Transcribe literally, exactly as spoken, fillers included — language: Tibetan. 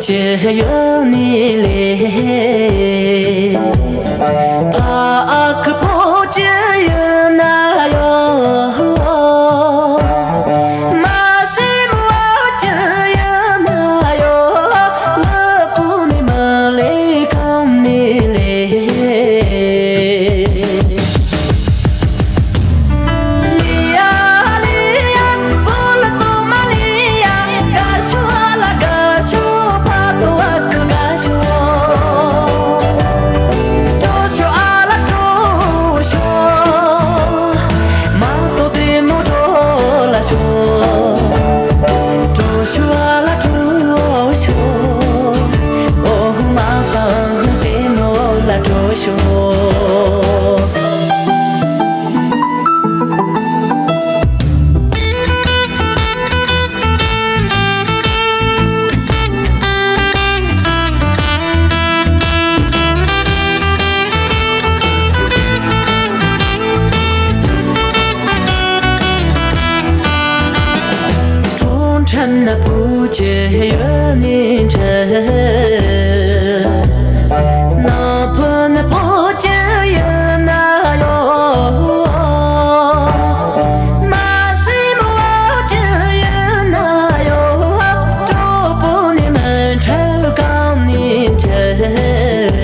ཅི་ཡོད་ནི་ལས། ཕ་ཨ་ཁུ་པོ་ཅི་ཡོད་ན་ཡོད། མ་སེམས་བ་ཅི་ཡོད་ན་ཡོད། ལ་པུ་ནི་མ་ལས་ཁམ་ནི་ལས། ཁྲོ་ཁྲན་ན་བུ་ཅི་ཡོད་ནི་ཁྲེལ། ན་ཕུ་ན་བུ་ཅི་ཡོད་ན་ཡོད། མ་སེམས་བ་ཅི་ཡོད་ན་ཡོད། གྲོགས་པོ་ནི་མི་ཁྲེལ་གང་ནི་ཁྲེལ།